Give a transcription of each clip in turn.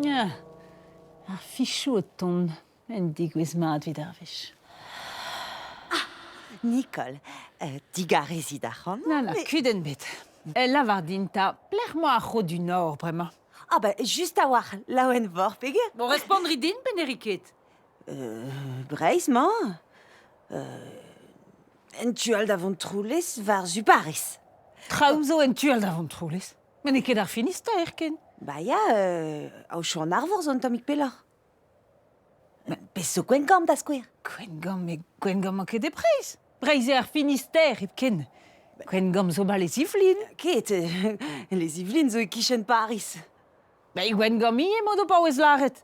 Ya, ar fichoù o tont. Un degouezh mat evit ar wech. Ah, Nicole, digarezit ac'hanon. Na, na, kudenn bet. Lavar din 'ta, pelec'h 'mañ ar C'hod du Nord bremañ? Ah ben, just a-walc'h, laouen vor, peger. Bon, respondri din pe ne ri ket? Breizh 'mañ. En tu all da Vontroulez, war-zu Pariz. Traoù zo en tu all da Vontroulez. Met n'eo ket ar Finistère ken. Ba ya, aochou an Arvor zo un tammig pelloc'h. Pezh zo Gwengamp da skouer. Gwengamp, met Gwengamp 'mañ ket e Breizh. Breizh eo ar Finistère hepken. Gwengamp zo 'ba Les Yvelines. Ket, Les Yvelines zo e-kichen Pariz. Ba e Gwengamp ivez emañ o paouez lâret.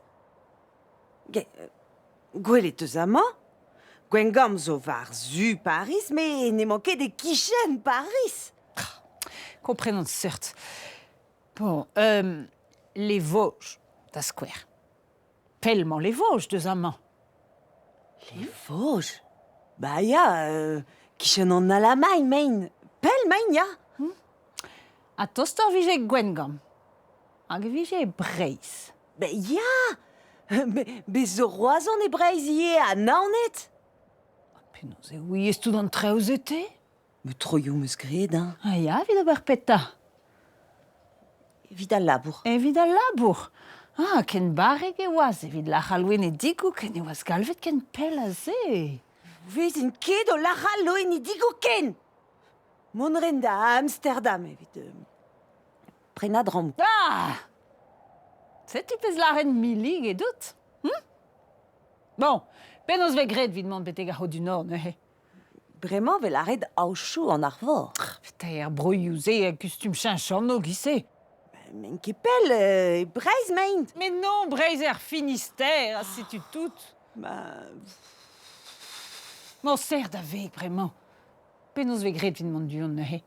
Gwelet eus amañ, Gwengamp zo war-zu Pariz, met n'emañ ket e-kichen Pariz. Komprenant seurt. Bon, Les Vosges, da skouer. Pell-mañ Les Vosges deus amañ. Les Vosges Ba ya, kichen an Alamagn, mein. Pell, mein, ya. Ha tostoc'h 'vije Gwengamp. Hag e vije e Breizh. Ben ya Bez zo Roazhon e Breizh ivez, ha Naoned. Penaos e ouiez tout an traoù-se te? Met troioù 'm eus graet, hein. Ah ya, evit ober petra? Evit al labour. Evit al labour. Ah, ken barrek e oas evit lac'hañ loenedigoù ken e oas galvet ken pell a se. Vezin ket o lac'hañ loenedigoù ken! Mont 'rin da Amsterdam evit prenañ drammoù. Ah! Setu pezh lâret milliget out. Hm? Bon, penaos 'vez graet evit mont betek ar C'hod-du-Nord neuze? Bremañ 'vez lâret aochoù an Arvor. Putain, ar broioù-se a gustum cheñch anv giz-se. N'int ket pell, e Breizh 'maint. Mais non, Breizh eo ar Finistère, ha setu tout. Ba... Mañ serr da veg bremañ. Penaos 'vez graet evit mont du-hont neuze?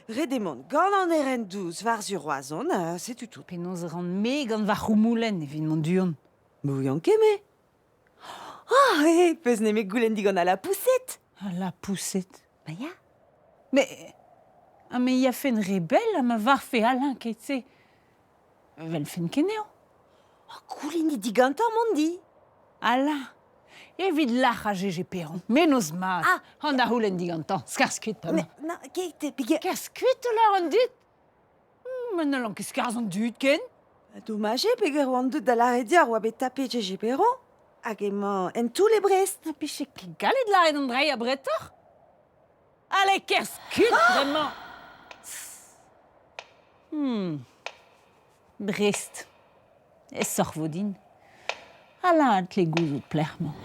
Ret eo mont gant an eren dous war-zu Roazhon, ha setu tout. Penaos e ran-me gant va c'houmoulenn evit mont du-hont? Me ouian ket, me. Ah, eh, peus nemet goulenn digant al lapoused. Al lapoused? Ba ya. Mais, ha me yafen re bell ha ma varfe Alain ket-se. Velfen ket eo. Oh, goulennit digantañ mont di. Alain, evit lac'hañ GG Perron, mennozh mat. Ah. An da c'houlenn digantañ, skarzh kuit bremañ. Mais, non, ket, peger... Skarzh kuit, lâr an dud. Ma n'hallan ket skarzh an dud ken. Domaj eo peger oan deut da lâret deoc'h oa bet tapet GG Perron hag emañ en toull e Brest. Na pije ket gallet lâret an dra abretoc'h? Allez, kerzh kuit bremañ! Brest. Aesoc'h 'vo din. Alain a tle gouzout pelec'h 'mañ.